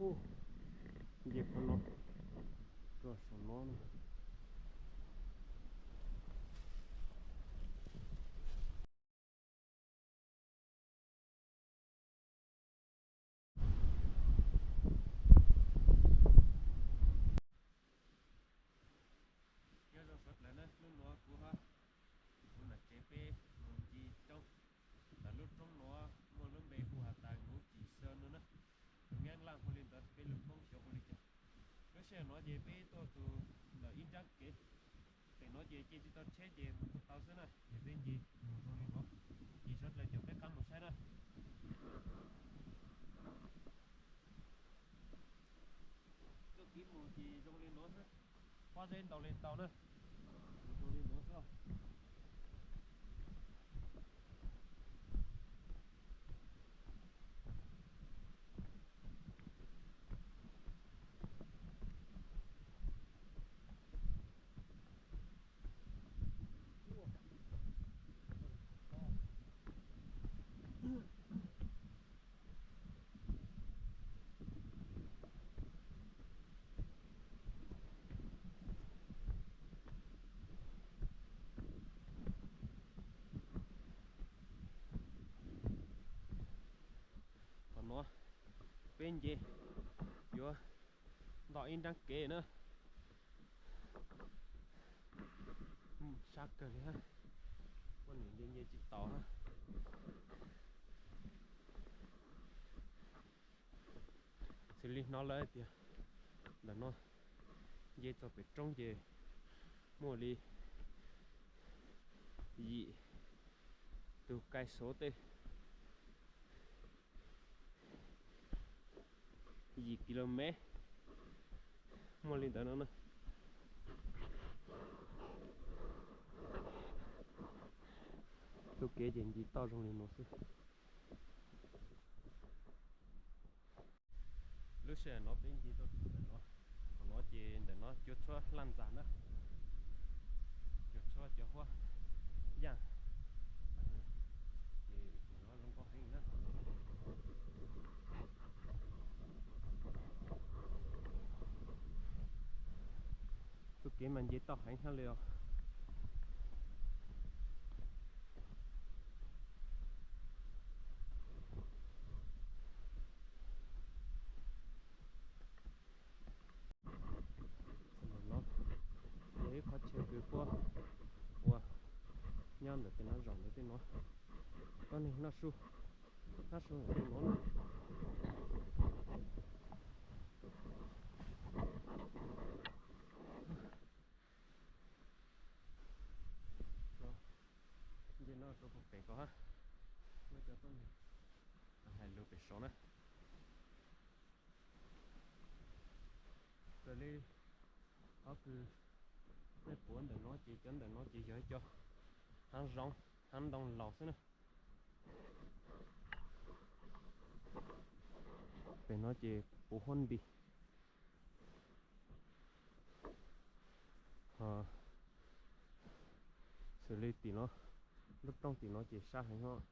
Ub, nce qhov no rau saum no na. Nyob zoo sawv daws na, hnub no kuv hab kuv nam tsev peb mus ncig roob. Ntawm lub roob no muaj lub npe hu has tas Ngub Cim Xaw no na. Tus Nyab Laj hu li ntawd, peb lus Hmoob xyov hu li cas. Lub sij hawm no ces peb tuaj txug ntawm ib nrab kev. Pem no ces cia tsis tau tsheb ces mus tsis tau xwb na, ces peb nce mus zoo li no. Ces sawv daws caum peb qab mus saib na. Txoj kev mus ces zoo li no xwb, pob zeb ntau li ntau na. Mus zoo li no xwb. Qhov no peb nce yuav nto ib nrab kev na. Sab kawg li hab, poj niam nce nce tsis taus hab. Xws li hnov lawv hais tias ntawm no nce txog pem roob ces muaj li yim tus kai sov tej, yim kis lus mev, muaj li ntawd no na. Txoj kev ces nce toj zoo li no xwb. Lub sij hawm no peb nce tau ntawm no, thaum no ces ntawm no cua tshuab laj ntxag na, cua tshuab cov huab yaj, ces no zoo nkauj heev na. Txoj kev mas nce toj heev hab li os. No yog ib qhov chaw kws puab ua nyob ntawm tej no, zaum ntawm tej no, koj neeg noj su, noj su ntawm tej no na. Nce no rau puag pem ko hab, muaj cov tuab neeg hais lus pem saud na. Raws li qhov kws nej pum ntawm no ces cov ntawm no ces yog ib co hav zoov hav ntoo laus xwb na. Pem no ces puv huab nti. Ho xws li tim no, lub roob tim no ces sab heev os.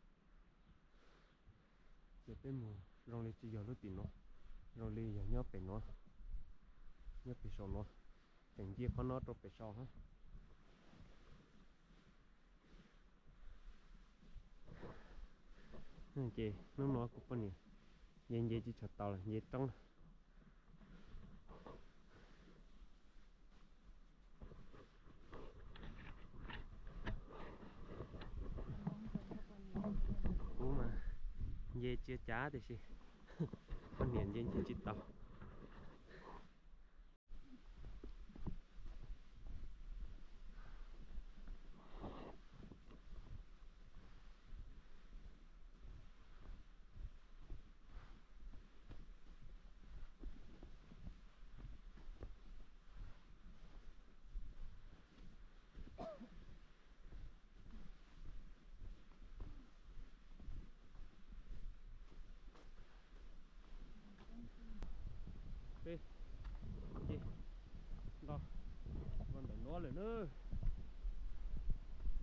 Ces peb mus zoo li tsis yog lub tim no, zoo li yog nyob pem no, nyob pem saum no, tseem nce qhov no rau pem saud hab. Ces hnub no kuv poj niam nce nce tsis tshua tau lawm, nce roob. Kuv mas nce tsis cav tiam sis poj niam nce nce tsis tau. Peb nce nto los ntawm no lawm na.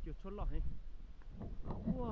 Cua tshuab loj heev. Ua,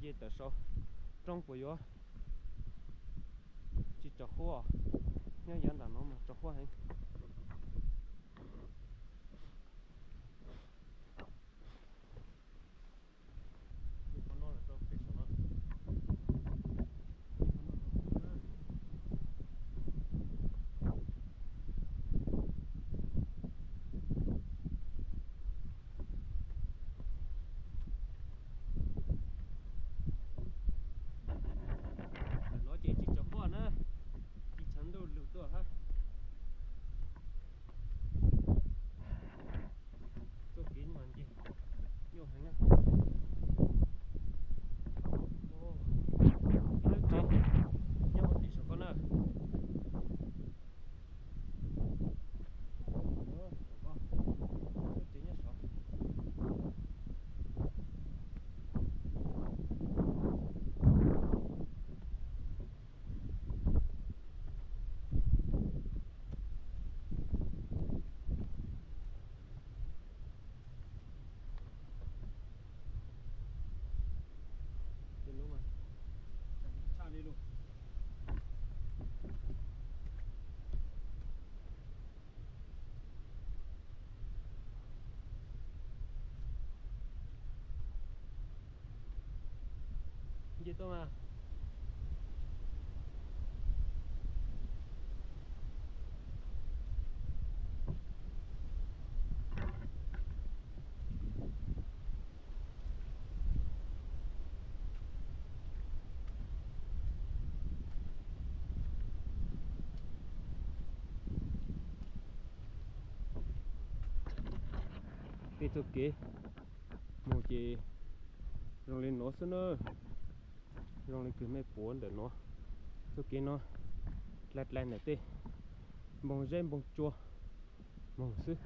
Ces tawm saum roob puas yuav tsis tsaus huab, nyob yav nram no mas tsaus huab heev. Ntawm no ces tsis tsaus huab na, tsis tshav ntuj lug tuaj hab. Txoj kev mas nce nyuaj heev na. Ib lub tsev nyob hauv tim saum ko na. Lub tsev nyob saud. Tshaj li lug. Nce tuaj mas. Tej txoj kev mus ces zoo li no xwb na, zoo li kws mej pum ntawm no. Txoj kev no dlai dlai ntawm tej npoo zeb npoo tsua moog xwb.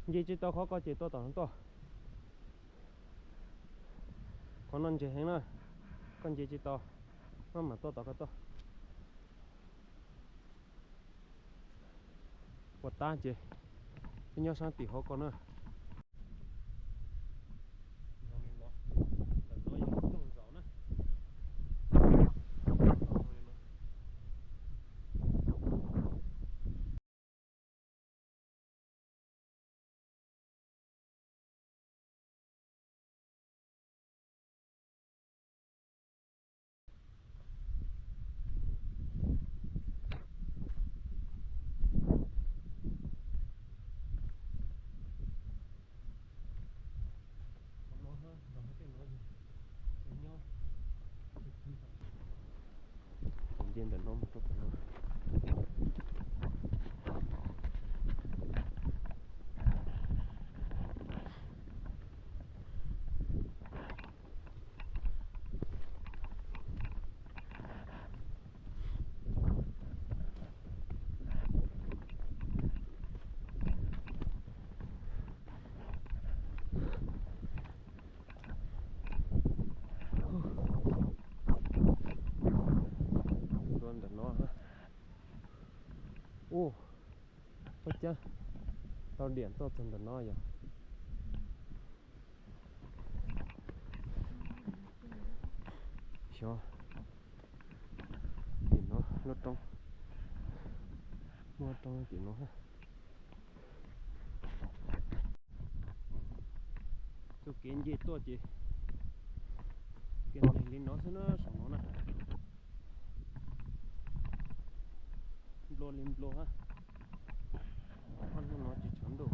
Nce tsis tau qhov ko ces tuaj tom no tuaj. Qhov no ntseg heev na, koj nce tsis tau, maj mam tuaj tom ko tuaj. Puas tab ces peb nyob sab tim hauv ko na. Nce ntawm no mus rau pem no. Tuaj ntawm no. Ua, ua cas tau diam tuaj txog ntawm no yog. Xyov, tim no lub roob, muaj roob tim no. Txoj kev nce tuaj ces kev nqes li no xwb na, saum no na. Nplua li nplua hab. Ob hnub no tsis tshav ntuj.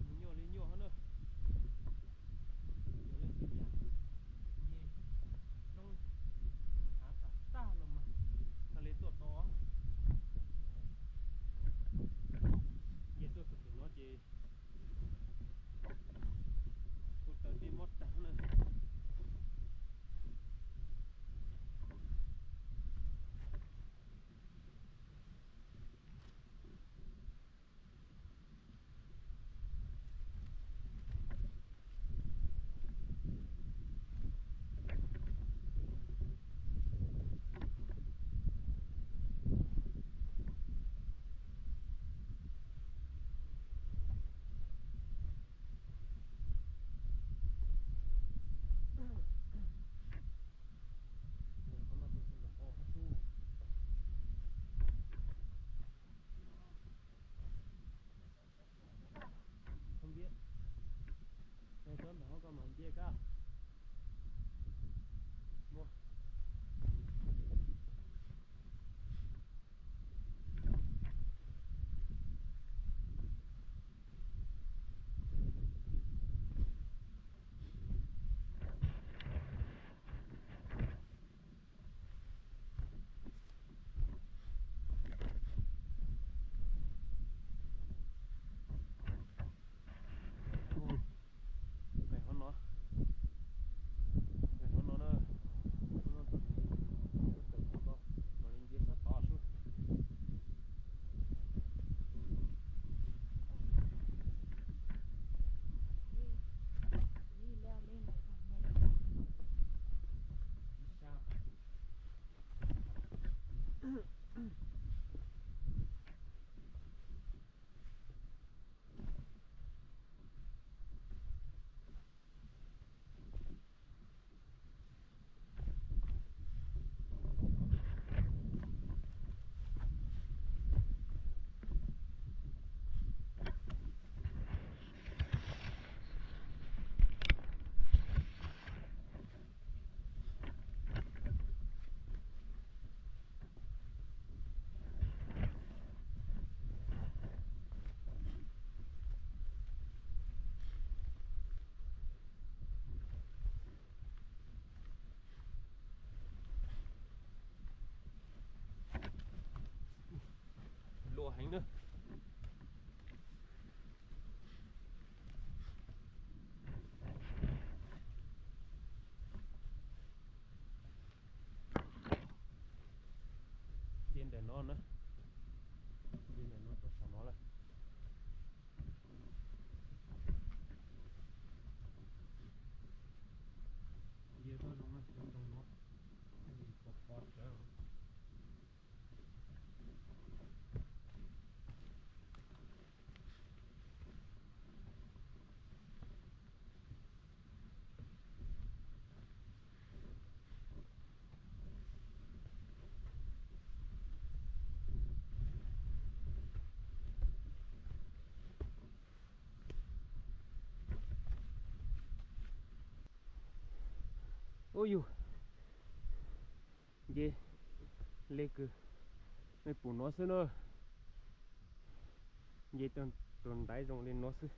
Mus nyuaj li nyuaj hab na. Nyuaj li Luaj heev na. Nce ntawm no na, nce ntawm no rau saum no lawm. Nce toj zoo na, cov ntoo no pos pos tsawv. Ub yug, nce le kws, nej pum no xwb na. Nce tau tus ntaiv zoo li no xwb.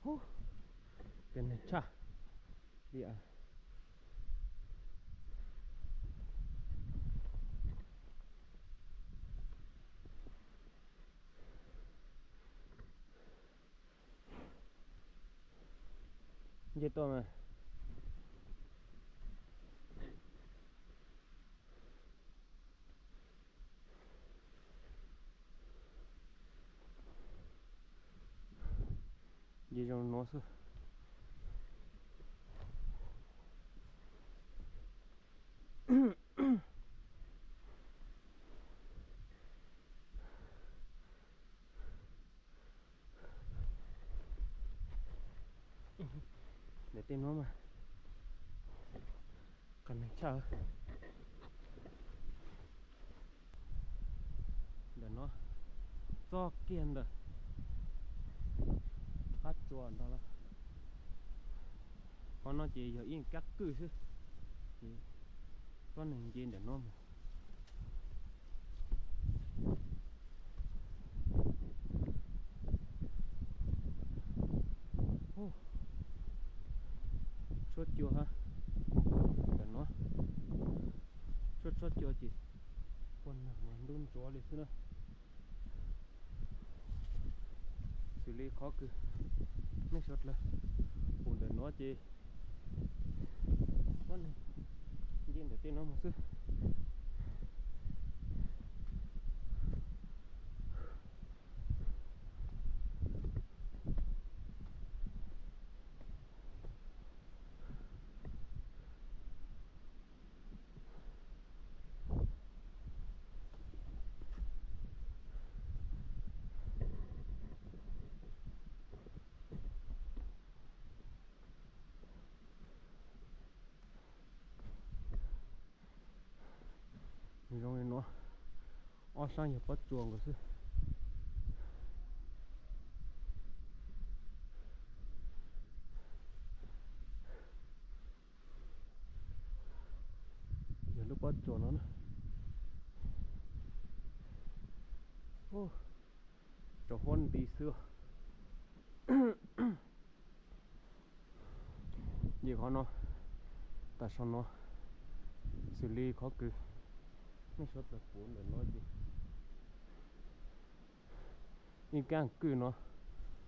Hu, kev neeg tshaj li as. Nce tuaj mas. Nce zoo no xwb. Ntawm tej no mas qas neeg tshaj. Ntawm no txog kiag ntawm qab tsua ntag lauj. Qhov no ces yog ib kab kwj xwb, ces tsob neeg nce ntawm no mus. Tshuab cua hab, ntawm no tshuab tshuab cua ces poj neeg mas ntub ntsuav li xwb na. Xws li qhov kws nej sawv dlawg pum ntawm no ces tsob neeg nce ntawm tej no mus xwb. Pob sab yog pob tsuas nkaus xwb. Yog lub pob tsuas no na. Tsaus huab nti xwb. Nce qhov no, tas saum no, xws li qhov kws nej sawv daws pom ntawm no ces ib kab kwj no,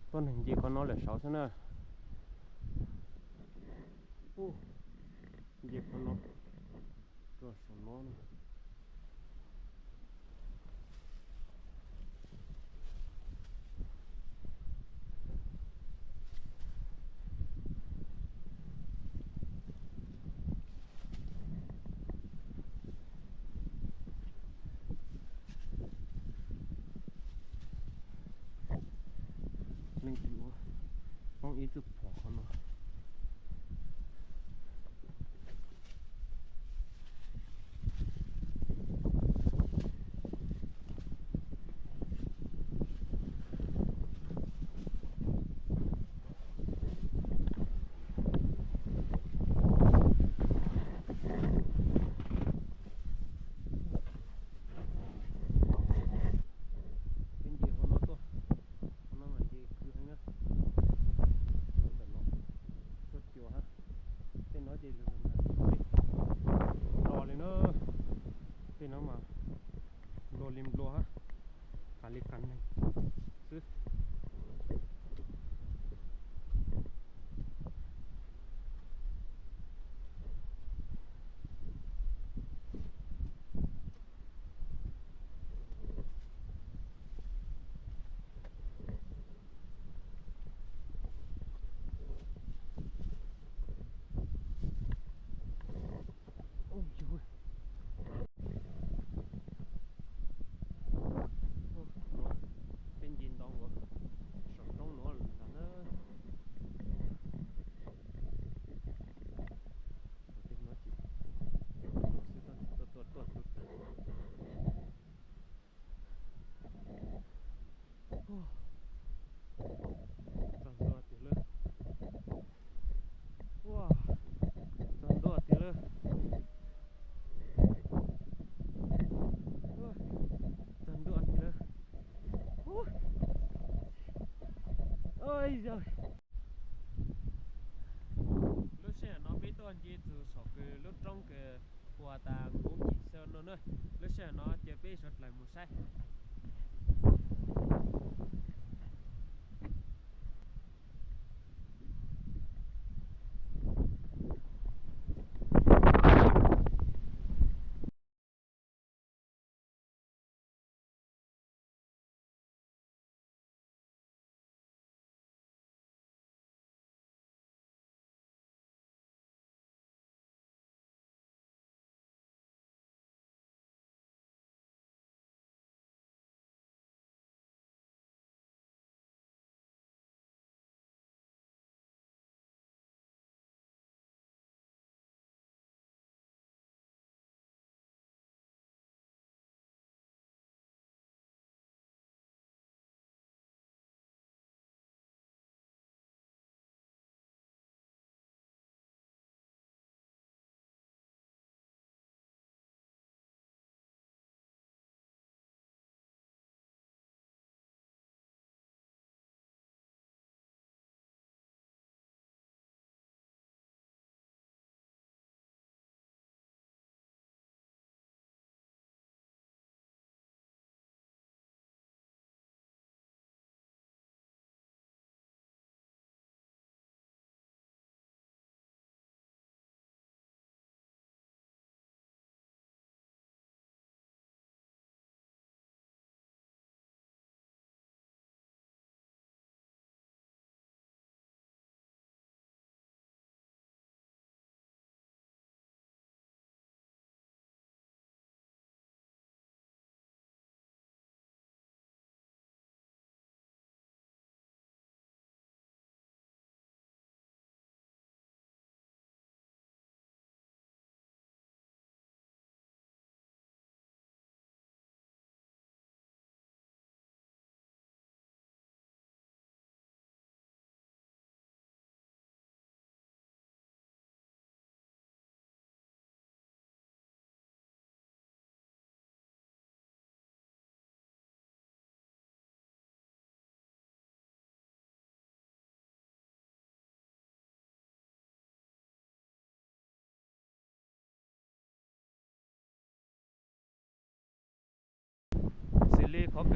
tuab neeg nce qhov no lawm saud xwb na. Nce qhov no rau saum no. Leej twg ua poob ib txoj phom qhov no. Peb nce hauv no tuaj, hauv no mas nce khw heev na. Ntawm no tshuav cua hab. Tej no ces lug nplua li na. Tej no mas nplua li nplua hab, qas li qas neeg xwb. Peb nce ntau ua saum roob no lawm ntag na. Tej no ces tuaj tuaj tuaj tuaj. Txog ntua tiag lawm. Ua, txog ntua tiag lawm. Ua, txog ntua tiag lawm. Ua, ua, lub sij hawm no peb tuaj nce txug saum kws lub roob kws hu ua tas Nkuv Kim Xeeb no na. Lub sij hawm no cia peb sawv dlawg mus saib.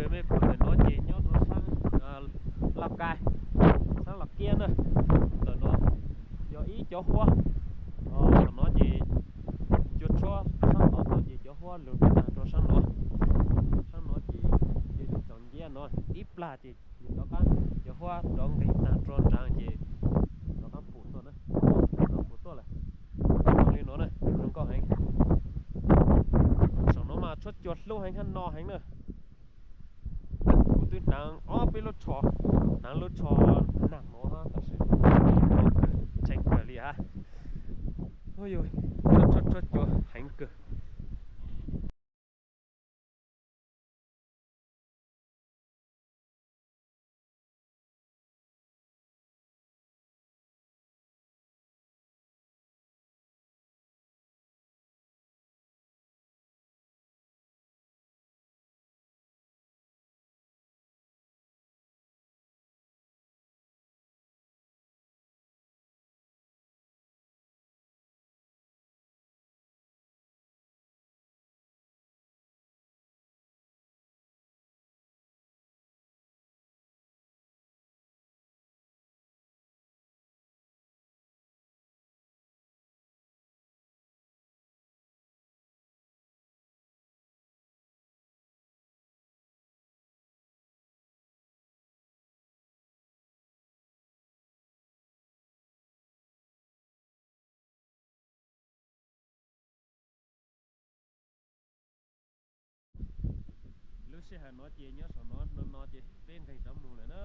Mej pum ntawm no ces nyob rau sab Lauj Kais, sab Lauj Kiab na. Ntawm no yog ib cov huab, tom no ces cua tshuab sab tod tuaj ces cov huab lug tag rau sab no. Sab no ces yog txaus nciab no ib plag ces nws rov qab cov huab rov nqis tag rau nrad ces rov qab pum tuaj na, rov pum tuaj lawm. Zoo li no na, zoo nkauj heev. Saum no mas tshuab cua hlub heev hab no heev na. Kuv twb hnav ob peb lub tsho, hnav lub tsho nag no hab tab sis tshee kawg li hab. Ua, tshuab cua heev kawg. Lub sij hawm no ces nyob saum no no no ces peb nqis rov mus lawm na.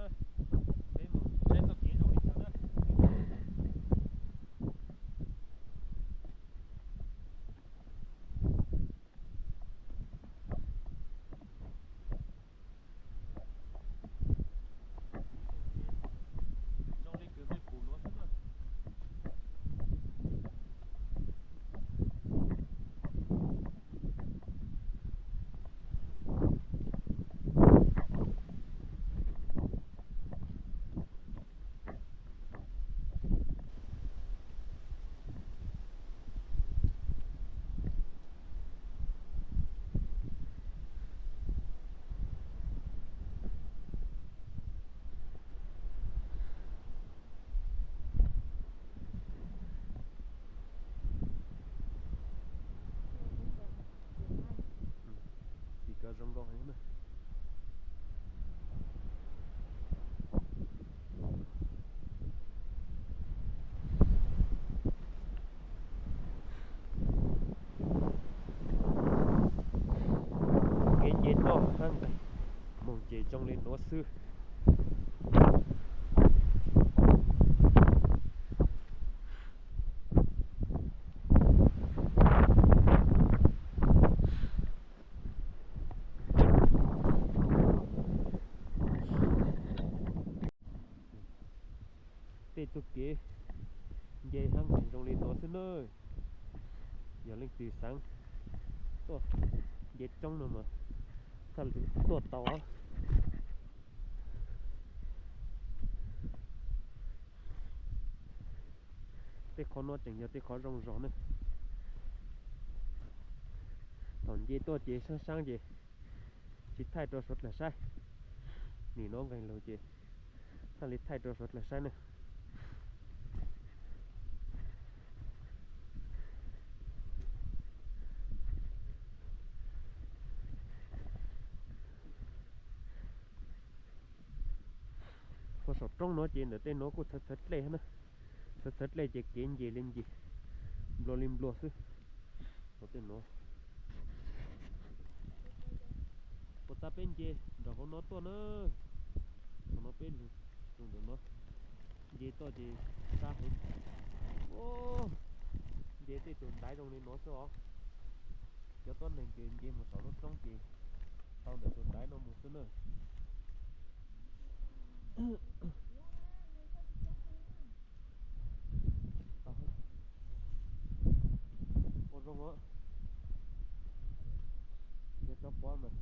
Peb mus saib txoj kev zoo li cas na. Zoo li kws mej pum nuav xwb na. Tim ko zoo nkauj heev na. Kev nce toj hab nqis moog ces zoo li nuav xwb. Tej txuj kev nce hab nqis zoo li nuav xwb na. Yog leej twg xaav tuaj nce roob no mas txhaj le tuaj tau. Tej qhov no tseem yog tej qhov zoo zog ne. Thaum nce tuaj ces saab saab ces tsis thaij rau suav dlawg saib. Nim no nqes lug ces txhaj le thaij rau suav dlawg saib ne. Puag saum roob no ces ntawm tej no kuj txhawv txhawv dlej na. Txhawv txhawv dlej ces kev nce li nce, nplua li nplua xwb. Tej no puas tas peb nce nram hauv no tuaj na. Hauv no peb lug, lug ntawm no nce tuaj ces sab heev. Nce tej tus ntaiv zoo li no xwb os. Cov tuab neeg ces nce mus saum lub roob ces tau ntawm tus ntaiv no mus xwb na. Ua zoo os. Nce rov pov mas.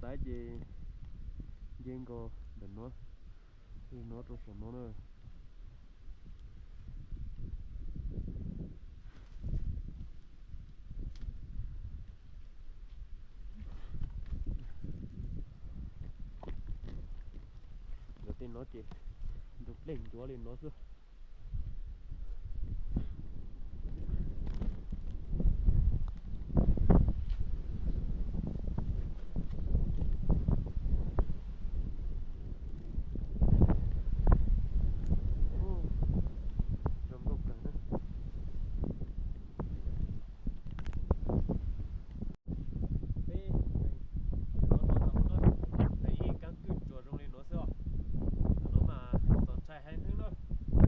Ces nce nkaus ntawm no, no rau saum no na. Ntawm tej no ces ntug pleg ncuav li no xwb. Zoo nkauj kawg na. Peb, no no tau no, ib kab kwj tsuas zoo li no xwb os. Tam no mas txaus ntshai heev heev na.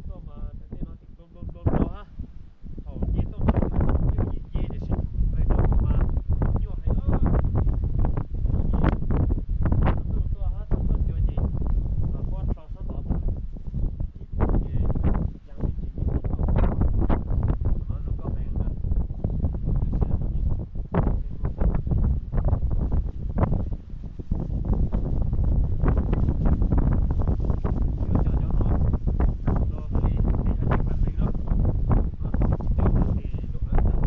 Tuaj mas ntawm tej no ces nplo nplo nplo nplo hab. Thaum nce tuaj mas yeej nce nce tiam sis nqes rau mas nyuaj heev. Tuaj hab thaum tuaj cua ces pob rho sab tod tag. Ces kuv ces yaa me ntsis me ntsis tuaj. Qhov no zoo nkauj heev na. Yuav coj cov no los hab li, ces yog tsis kam neeg na, tsis coj los ces lub ev tag.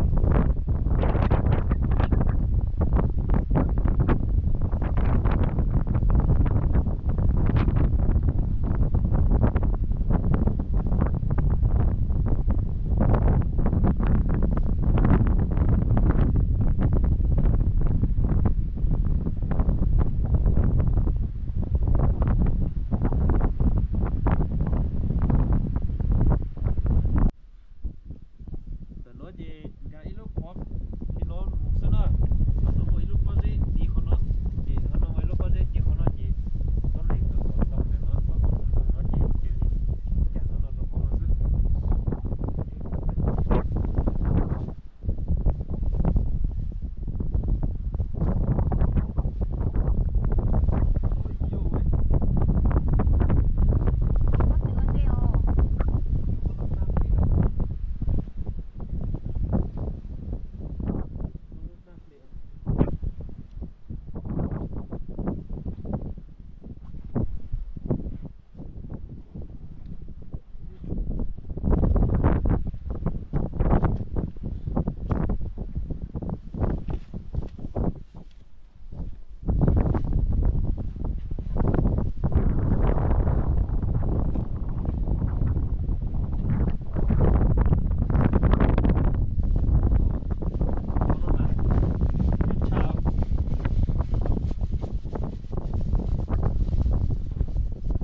Ntawm no ces nkag ib lub qhov li no mus xwb na. Qhov no muaj ib lub pob zeb tiv qhov no, ces qhov no muaj ib lub pob zeb tiv qhov no ces txhua neeg txawm kom tau ntawm no, txhob kom tau ntawm no ces cia li nkag qhov no rau qhov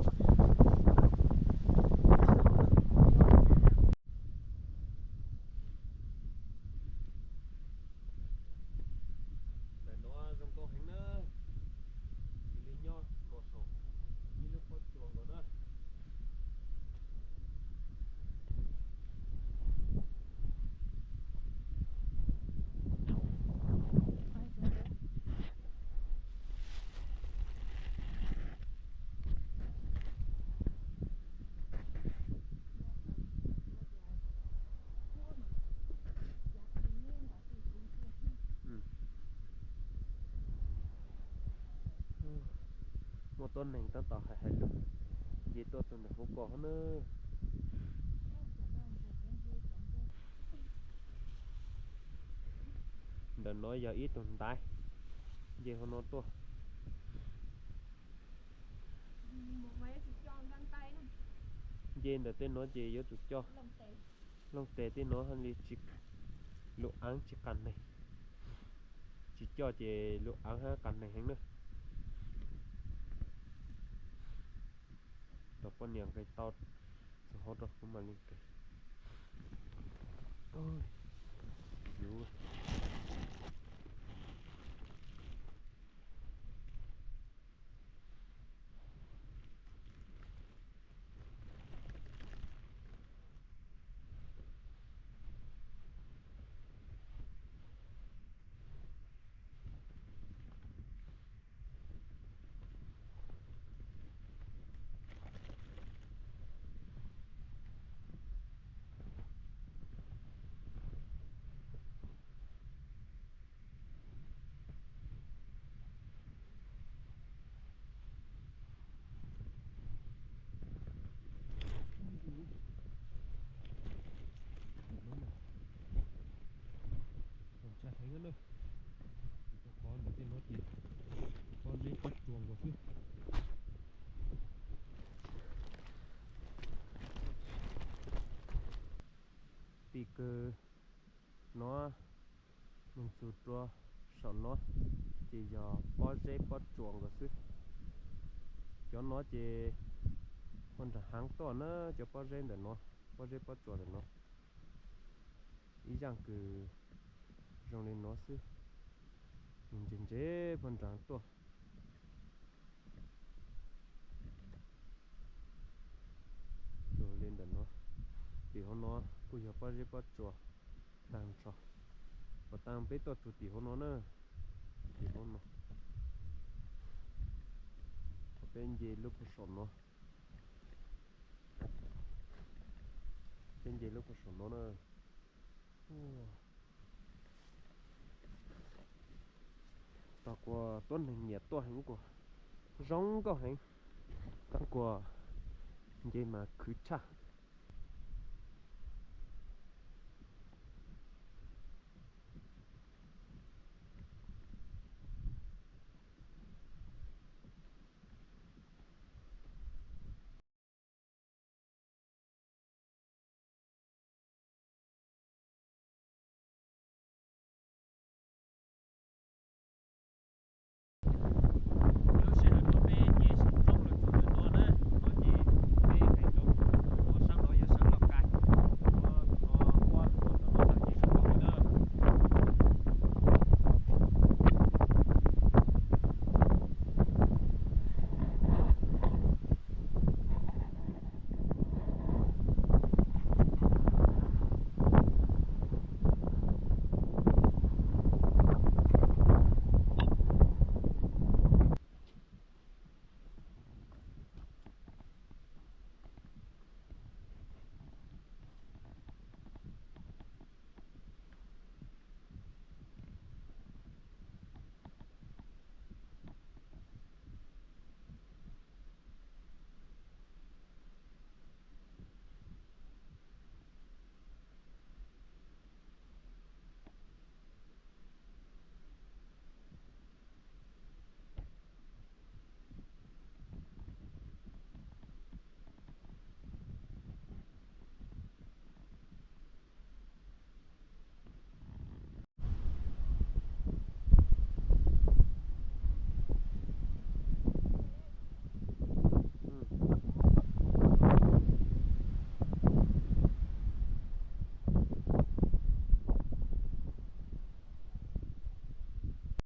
no xwb. Ntawm no zoo nkauj heev na, cia li nyob nkaus saum ib lub pob tsuas nkaus na. Muaj tuab neeg tab tom hais hais lus, nce tuaj txog ntawm hauv ko na. Ntawm no yog ib tug ntaiv, nce hauv no tuaj. Nce ntawm tej no ces yuav tsum coj looj tes tej no li tsis, lub eev tsis qas neeg. Tsis coj ces lub eev hab qas neeg heev na. Tus poj niam nqis tau txog hauv rau kuv mam li nqis. Twg no, mus txug rua saum no ces yog pob zeb pob tsuas nkaus xwb. Cov no ces puag nram haav tuaj na, cov pob zeb ntawm no, pob zeb pob tsuas ntawm no, ib zaaj kws zoo li no xwb, ntse ntse puag nram tuaj. Txug li ntawm no, tim hauv no kuj yog pob zeb pob tsuas taag nrho. Puag ta peb tuaj txug tim hauv no na, tim hauv no, peb nce lub puag saum no, peb nce lub puag saum no na. Tog kuas tuab neeg nyiam tuaj heev, kuas zoo nkauj heev, tab kuas nce mas khwv tshaj.